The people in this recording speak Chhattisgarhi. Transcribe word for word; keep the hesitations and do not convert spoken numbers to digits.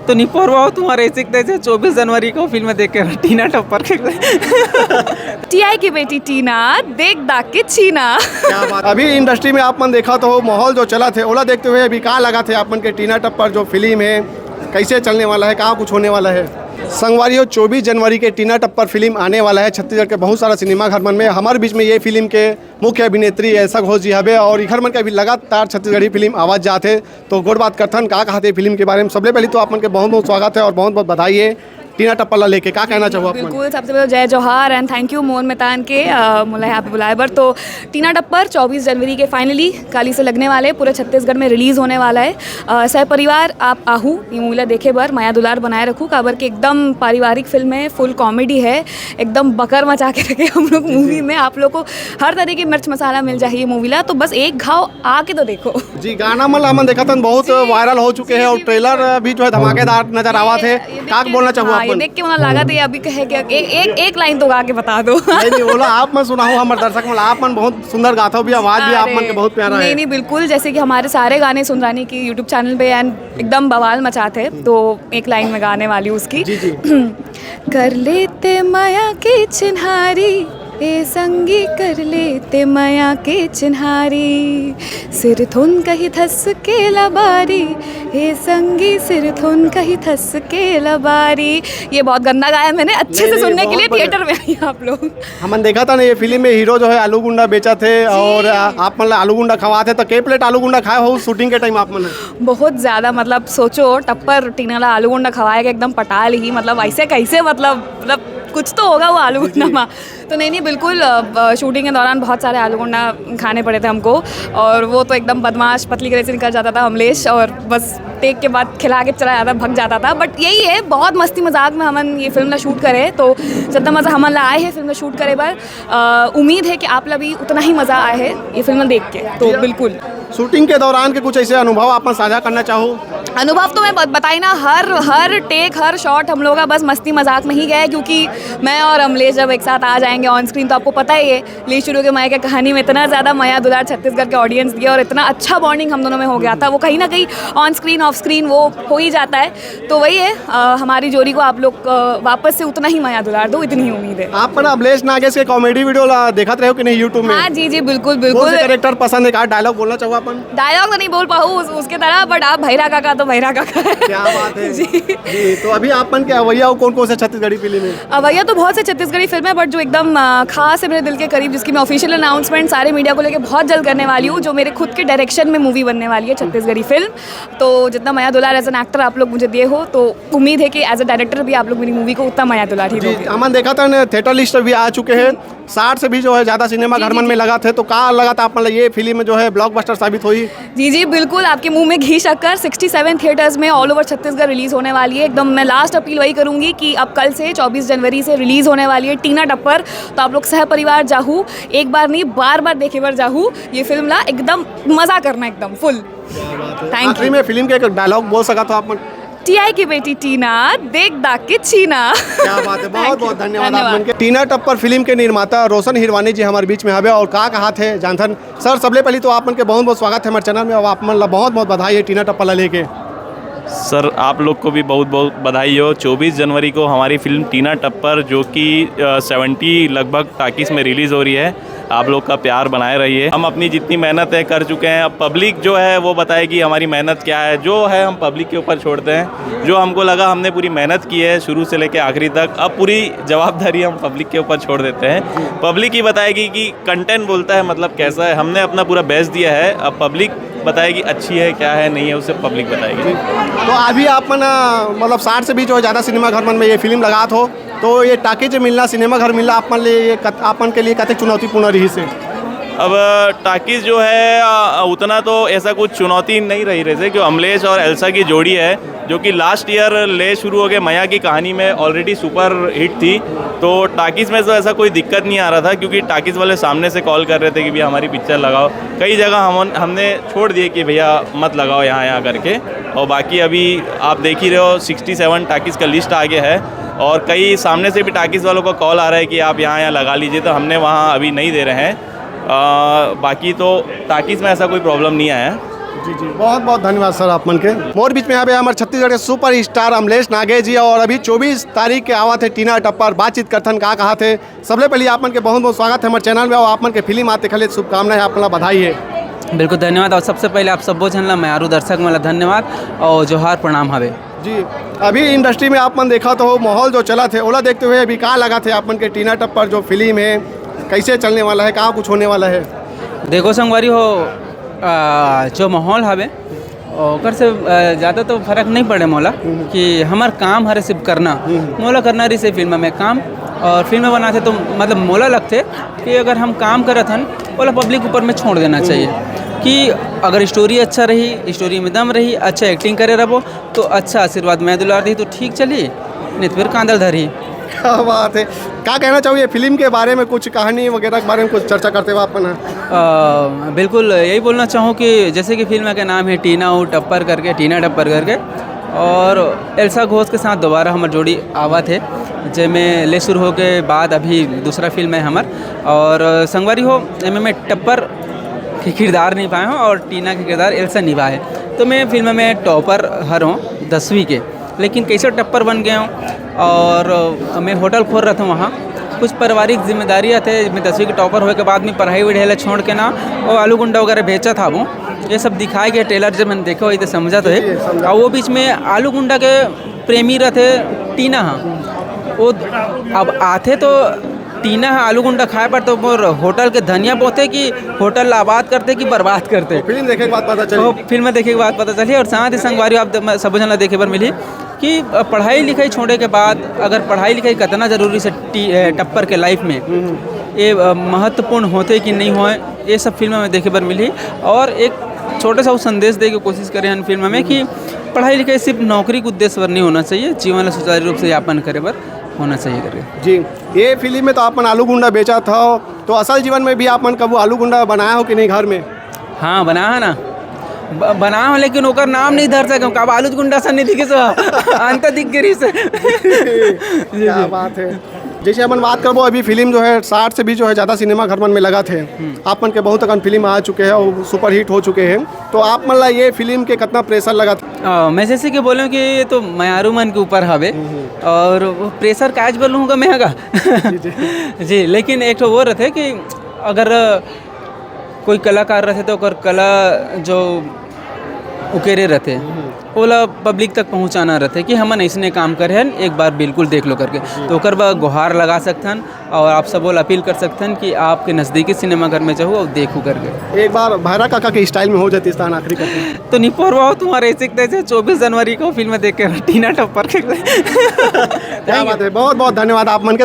तो निपोरवा हो तुम्हारे ऐसे तैसे चौबीस जनवरी को फिल्म देख के टीना टप्पर के। टीआई की बेटी टीना, देख दाग के छीना। क्या बात। अभी इंडस्ट्री में आप मन देखा तो माहौल जो चला थे, ओला देखते हुए अभी का लगा थे आप मन के टीना टप्पर जो फिल्म है, कैसे चलने वाला है, कहाँ कुछ होने वाला है? संगवारी हो, चौबीस जनवरी के टीना टप्पर फिल्म आने वाला है छत्तीसगढ़ के बहुत सारा सिनेमा घर मन में। हमारे बीच में ये फिल्म के मुख्य अभिनेत्री एल्सा घोष जी हवे और इखर मन के अभी लगातार छत्तीसगढ़ी फिल्म आवाज जात है। तो गोठ बात करथन, का कहाथे फिल्म के बारे में? सबले पहले तो आप मन के बहुत बहुत स्वागत है और बहुत बहुत बधाई है टीना टप्पर ला लेके। का कहना चाहू आप मन? बिल्कुल, सबसे पहले जय जोहार and thank you मोहन मितान के, अ, मोला यहाँ पे बुलाए बर। तो टीना टप्पर चौबीस जनवरी के फाइनली काली से लगने वाले, पूरे छत्तीसगढ़ में रिलीज होने वाला है। अ, सह परिवार आप आहू ये मूवी ला देखे बर, मया दुलार बनाए रखू, काबर के एकदम पारिवारिक फिल्म है, फुल कॉमेडी है, एकदम बकर मचा के रखे हम लोग मूवी में। आप लोग को हर तरह के मिर्च मसाला मिल जाही ये मूवी ला, तो बस एक घाव आके तो देखो। जी, गाना मन ला हमन देखत हन बहुत वायरल हो चुके हैं और ट्रेलर भी जो है धमाकेदार नजर आवत है। का बोलना चाहू हाँ, आप ये मन? देख के मन लागत है अभी कहे कि एक एक एक लाइन तो गा के बता दो। नहीं नहीं, बोला आप मन सुनाओ, हमर दर्शक मन, आप मन बहुत सुंदर गात हो भी, आवाज भी आप मन के बहुत प्यारा नहीं है। नहीं, बिल्कुल, जैसे कि हमारे सारे गाने सुनरानी की यूट्यूब चैनल पे एंड एकदम बवाल मचाते हैं, तो एक लाइन में गाने वाली हूँ उसकी। जी जी। कर लेते मया के चिन्हारी, ए संगी कर लेते मया के चिन्हारी, सिर थोन कही धस के लबारी, ए संगी सिर थोन कही धस के लबारी। ये बहुत गंदा गाया मैंने, अच्छे नहीं, से नहीं, सुनने के बहुत लिए बढ़िया। थिएटर में आइए आप लोग। हमन देखा था ना ये फिल्म में हीरो जो है आलू गुंडा बेचा थे और आ, आप मन ला आलू गुंडा खवाते, तो के प्लेट आलू गुंडा खाए हो शूटिंग के टाइम आप मन? बहुत ज़्यादा, मतलब सोचो टप्पर टीना ला आलू गुंडा खवाएगा एकदम पटाल ही, मतलब ऐसे कैसे, मतलब मतलब कुछ तो होगा वो आलू गुंडा में। तो नहीं नहीं, बिल्कुल, अ, ब- शूटिंग के दौरान बहुत सारे आलू गुंडा खाने पड़े थे हमको, और वो तो एकदम बदमाश पतली गले से निकल जाता था अमलेश, और बस टेक के बाद खिला के चला जाता, भग जाता था। बट यही है, बहुत मस्ती मजाक में हमन ये फिल्म ला शूट करे, तो जितना मज़ा हमन ला आए है फिल्म ला शूट करे बर, अ, उम्मीद है कि आप ला भी उतना ही मज़ा आए है ये फिल्म देख के। तो बिल्कुल। शूटिंग के दौरान के कुछ ऐसे अनुभव आप मन साझा करना चाहो? अनुभव तो मैं बत- बताई ना, हर हर टेक, हर शॉट हम लोग का बस मस्ती मजाक में ही गया है, क्योंकि मैं और अमलेश जब एक साथ आ जाएंगे ऑन स्क्रीन, तो आपको पता ही है, ले शुरू के मया के कहानी में इतना ज़्यादा मया दुलार छत्तीसगढ़ के ऑडियंस दिया और इतना अच्छा बॉन्डिंग हम दोनों में हो गया था। वो कहीं ना कहीं ऑन स्क्रीन, ऑफ स्क्रीन वो हो ही जाता है। तो वही है, अ, हमारी जोड़ी को आप लोग, अ, वापस से उतना ही मया दुलार दो, इतनी ही उम्मीद है। आप मन अमलेश नागेश के कॉमेडी वीडियो ला देखत रहे हो कि नहीं यूट्यूब में? हाँ जी जी, बिल्कुल कौन बिल्कुल। से कैरेक्टर पसंद है? का डायलॉग बोलना चाहो आप मन? डायलॉग तो नहीं बोल पाऊँ उस, उसके तरह, बट आप भैरा काका तो भैरा काका है। क्या बात है। जी। जी, तो अभी आप मन के अवैया हो कौन कौन से छत्तीसगढ़ी फिल्म है? अवैया तो बहुत से छत्तीसगढ़ी फिल्म है, बट जो एकदम, अ, खास है मेरे दिल के करीब, जिसकी मैं ऑफिशियल अनाउंसमेंट सारे मीडिया को लेके बहुत जल्द करने वाली हूँ, जो मेरे खुद के डायरेक्शन में मूवी बनने वाली है छत्तीसगढ़ी फिल्म। तो जितना मया दुलार एज एन एक्टर आप लोग मुझे दिए हो, तो उम्मीद है कि एज अ डायरेक्टर भी आप लोग मेरी मूवी को उतना मया दुलार ही जी, दोगे। हमन देखा था थिएटर लिस्ट भी आ चुके हैं, साठ से भी जो है ज़्यादा सिनेमा घर मन में लगा थे, तो का लगा था आप मन ला ये फिल्म जो है ब्लॉकबस्टर साबित होही? जी जी, बिल्कुल, आपके मुंह में घी शक्कर। सिक्सटी सेवन थिएटर्स में ऑल ओवर छत्तीसगढ़ रिलीज होने वाली है। एकदम मैं लास्ट अपील वही करूंगी कि अब कल से, चौबीस जनवरी से रिलीज होने वाली है टीना टप्पर। तो आप लोग सह परिवार जाहू, एक बार नहीं, बार बार देखे बर जाहू ये फिल्म ला, एकदम मजा करना, एकदम फुल। थैंक आखिरी में फिल्म के एक डायलॉग बोल सका तो आप मन? टीआई की बेटी टीना, देख दाग के छीना। क्या बात है, बहुत बहुत धन्यवाद आप धन्यवाद। मन के। टीना टप्पर फिल्म के निर्माता रोशन हिरवानी जी हमारे बीच में हवे और का कहा थे जानथन। सर, सबले पहले तो आप मन के बहुत बहुत स्वागत है हमारे चैनल में और आप मन ला बहुत बहुत बधाई है टीना टप्पर ला लेके। सर, आप लोग को भी बहुत बहुत बधाई हो। चौबीस जनवरी को हमारी फिल्म टीना टप्पर, जो कि सेवेंटी लगभग टाकीज में रिलीज़ हो रही है, आप लोग का प्यार बनाए रहिए। हम अपनी जितनी मेहनत है कर चुके हैं, अब पब्लिक जो है वो बताएगी हमारी मेहनत क्या है। जो है हम पब्लिक के ऊपर छोड़ते हैं। जो हमको लगा, हमने पूरी मेहनत की है शुरू से लेके आखिरी तक, अब पूरी जवाबदारी हम पब्लिक के ऊपर छोड़ देते हैं। पब्लिक ही बताएगी कि कंटेंट बोलता है, मतलब कैसा है। हमने अपना पूरा बेस्ट दिया है, अब पब्लिक बताएगी अच्छी है क्या है नहीं है, उसे पब्लिक बताएगी। तो अभी आप मन अ, मतलब साठ से भी जो है ज़्यादा सिनेमा घर मन में ये फिल्म लगात हो, तो ये टाकीज मिलना, सिनेमा घर मिलना आप मन ले ये कत, आप मन के लिए कतेक चुनौतीपूर्ण रही से? अब टाकीज जो है, अ, उतना तो ऐसा कुछ चुनौती नहीं रही, जैसे कि अमलेश और एल्सा की जोड़ी है, जो कि लास्ट ईयर ले शुरू हो गए मया की कहानी में ऑलरेडी सुपर हिट थी। तो टाकीज में तो ऐसा कोई दिक्कत नहीं आ रहा था, क्योंकि टाकीज वाले सामने से कॉल कर रहे थे कि भैया हमारी पिक्चर लगाओ। कई जगह हम हमने छोड़ दिए कि भैया मत लगाओ यहाँ यहाँ करके। और बाकी अभी आप देख ही रहे हो, सिक्सटी सेवन टाकीज का लिस्ट आ गया है और कई सामने से भी टाकीज वालों का कॉल आ रहा है कि आप यहाँ यहाँ लगा लीजिए, तो हमने वहाँ अभी नहीं दे रहे हैं। अ, बाकी तो टाकीज में ऐसा कोई प्रॉब्लम नहीं आया है। जी जी, बहुत बहुत धन्यवाद सर आप मन के। मोर बीच में हवे हमर छत्तीसगढ़ के सुपर स्टार अमलेश नागे जी, और अभी चौबीस तारीख के आवत हे टीना टप्पर, बातचीत करथन का कहा थे। सबले पहले आप मन के बहुत बहुत स्वागत है हमर चैनल में, और आप मन के फिल्म आते खले शुभकामनाएं, आप मन ला बधाई है। बिल्कुल धन्यवाद, और सबसे पहले आप सबो झन ला, मयारू दर्शक मन ला धन्यवाद और जोहार प्रणाम हवे। जी, अभी इंडस्ट्री में आप मन देखा तो माहौल जो चला थे, ओला देखते हुए अभी का लगा थे आप मन के टीना टप्पर जो फिल्म है, कैसे चलने वाला है, कहाँ कुछ होने वाला है? देखो संगवारी हो, आ, जो माहौल हवे ओकर से आ, ज़्यादा तो फर्क नहीं पड़े मोला, कि हमर काम हरे सिर्फ करना। मोला करना रही से फिल्म में काम, और फिल्म बनाते तो मतलब मोला लगते कि अगर हम काम करत हन, ओला पब्लिक ऊपर में छोड़ देना चाहिए, कि अगर स्टोरी अच्छा रही, स्टोरी में दम रही, अच्छा एक्टिंग करे रहबो, तो अच्छा आशीर्वाद मैं दुलार दी तो ठीक चली, नहीं तो फिर कांदल धरी। क्या बात है, क्या कहना चाहोगे फिल्म के बारे में, कुछ कहानी वगैरह के बारे में कुछ चर्चा करते हुए आप मन? अ, बिल्कुल यही बोलना चाहूँ कि जैसे कि फिल्म के नाम है टीना उ टप्पर करके, टीना टप्पर करके, और एल्सा घोष के साथ दोबारा हमर जोड़ी आवत है, जेमे ले शुरू हो के बाद अभी दूसरा फिल्म है हमर। और संगवारी हो, एमे मैं टप्पर के किरदार निभाए हूँ और टीना के किरदार एल्सा निभाए। तो मैं फिल्म में टॉपर हर हूँ दसवीं के, लेकिन कैसे टप्पर बन गए हूँ। और मैं होटल खोल रहा था वहाँ, कुछ पारिवारिक जिम्मेदारी आते, मैं दसवीं के टॉपर होए के बाद में पढ़ाई वढ़ाई ला छोड़ के ना, वो आलू गुंडा वगैरह बेचा था वो, ये सब दिखाए गए ट्रेलर, जब मैंने देखा वही तो समझा तो जी, जी, है। समझा। और वो बीच में आलू गुंडा के प्रेमी रहते टीना, हाँ, वो अब आते तो टीना ह आलू गुंडा खाए बर तो मोर होटल के धनिया बोथे कि होटल ला आबाद करते कि बर्बाद करते। फिल्म देखे के बाद पता चली। वो फिल्म देखे के बाद पता चली। और साथ ही संगवारी आप द-, सब झन ला देखे बर मिली कि पढ़ाई लिखाई छोड़े के बाद अगर पढ़ाई लिखाई कितना जरूरी से टी-, ए, टप्पर के लाइफ में ये अ, महत्वपूर्ण होते कि नहीं होए, ये सब फिल्म में देखे बर मिली। और एक छोटा सा वो संदेश दे के कोशिश करे हैं फिल्म में कि पढ़ाई लिखाई सिर्फ नौकरी के उद्देश्य पर नहीं होना चाहिए, जीवन ला सुचारू रूप से यापन करे बर होना चाहिए करके। जी, ये फिल्म में तो आप मन आलू गुंडा बेचा था, तो असल जीवन में भी आप मन कबू आलू गुंडा बनाया हो कि नहीं घर में? हाँ, बनाया है ना। ब-, बनाया हो, लेकिन ओकर नाम नहीं धर सके, काबर आलू गुंडा सा नहीं दिखे सो, अंत दिख गई से। क्या बात है। जैसे अपन बात करबो, अभी फिल्म जो है साठ से भी जो है ज़्यादा सिनेमा घर मन में लगा थे। आप मन के बहुत अकन फिल्म आ चुके हैं और सुपरहिट हो चुके हैं, तो आप मन ला ये फिल्म के कितना प्रेशर लगा था? अ, मैं जैसे कि बोले कि ये तो मयारू मन के ऊपर हवे, और वो प्रेशर काज बोलूँगा मैं हगा। जी, जी। जी, लेकिन एक ठो वो रहते कि अगर कोई कलाकार रहते तो ओकर कला जो उकेरे रहते, ओला पब्लिक तक पहुँचाना रहते कि हमन ऐसने काम करे हन, एक बार बिल्कुल देख लो करके। तो ओकर बर गुहार लगा सकथन और आप सबो ला अपील कर सकथन कि आपके नज़दीकी सिनेमाघर में जाहू और देखू करके। एक बार भैरा काका के स्टाइल में हो जाती स्थान आखिरी करके। तो निपोरवा हो तुम्हारे ऐसे तैसे चौबीस जनवरी को फिल्म देख के टीना टप्पर के। क्या बात है, बहुत बहुत धन्यवाद आप मन के।